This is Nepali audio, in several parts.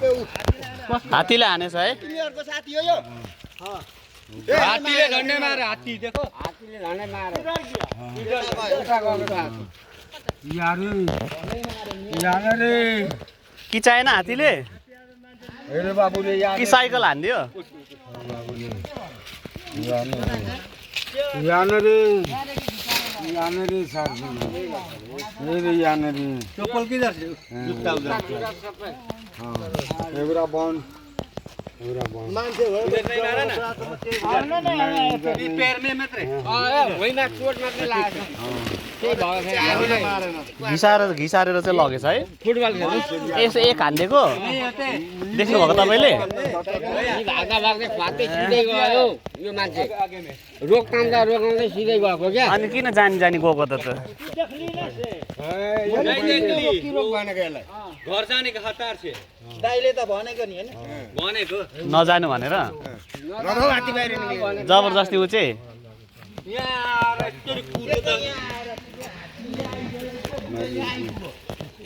हात्तीले हानेछ है तिमीहरुको साथी हो यो हात्तीले झन्डै मारे हात्ती देखो हात्तीले झन्डै मारे यारे कि चाहिएन हात्तीले हेरे बाबुले कि साइकल हान्दियो यानरे सर हेरे यानरे चप्पल किधर से जुत्ता उधर हां एउटा बन मान्छे हो पैरमै मात्रै होइन चोट मात्रै लाग्यो त्यही भयो घिसारेर चाहिँ लगेछ है फुटबल खेल्नु यसो एक हान्दिएको देख्नुभएको तपाईँले भाग्दा भाग्दै फाट्दै सिधै गयो यो मान्छे रोक्दा रोकाउँदै सिधै गएको क्या अनि किन जानी गएको त घर जाने हतार छ दाइले त भनेको नि हैन भनेको नजानु भनेर हात्ती बाहिर निक्ल्यो जबरजस्ती उ चाहिँ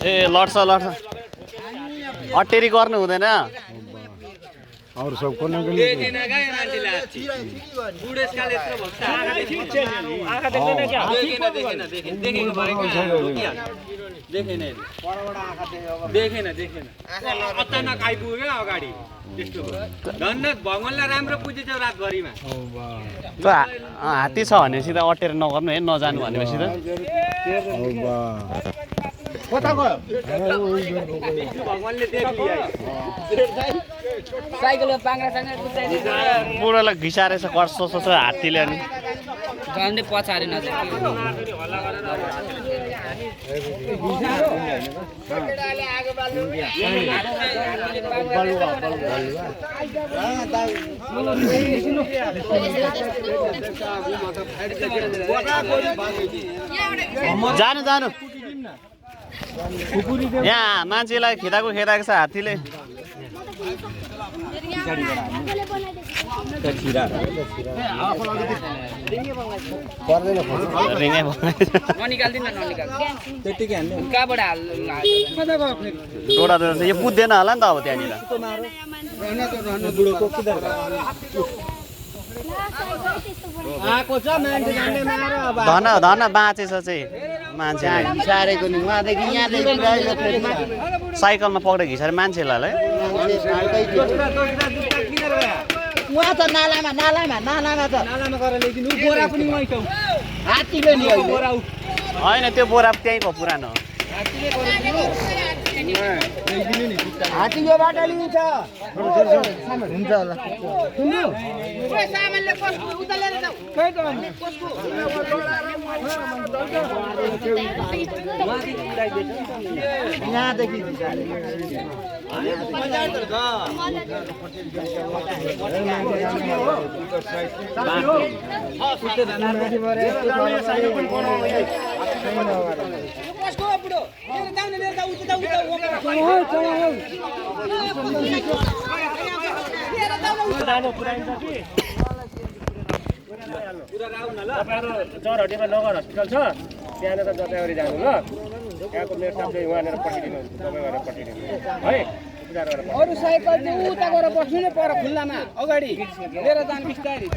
ए लड्छ अटेरी गर्नु हुँदैन अरु सब को छिराइ बुढेसकाल यत्रो भक्ता आँखा देख्दैन क्या देखेन अचानक आइपुग्यो क्या अगाडि त्यस्तो धन्न भगवानलाई राम्रो पुजेछौ रातभरिमा हात्ती छ भनेपछि त अटेर नगर्नु है नजानु भनेपछि त कता गयो भगवानले देखलियो साइकलमा पाङ्रा साङ्रा कुदाइदिन्छ बुढोलाई घिसारेछ कर्सो हात्तीले अनि झन्डै पछाडि नजर जानु यहाँ मान्छेलाई खेदाएको छ हात्तीले यो कुद्दैन होला नि त अब त्यहाँनिर धन बाँचेछ चाहिँ मान्छे सारेको नि उहाँदेखि यहाँदेखि साइकलमा पक्रेर घिसारे मान्छेलाई उहाँ त नालामा त नालामा गएर ल्याइदिनु बोरा पनि उहीँ छ हात्तीले नि होइन त्यो बोरा त्यहीँको पुरानो हात्ती योबाट लिन्छ हुन्छ होला यहाँदेखि चरहटीमा नगर हस्पिटल छ त्यहाँनिर जतागरी जानु ल त्यहाँको मेरो साथले उहाँनिर पठाइदिनु तपाईँ गरेर पठाइदिनु है अरू साइकल चाहिँ उता गएर बस्नु नै पर खुल्लामा अगाडि लिएर जानु बिस्तारै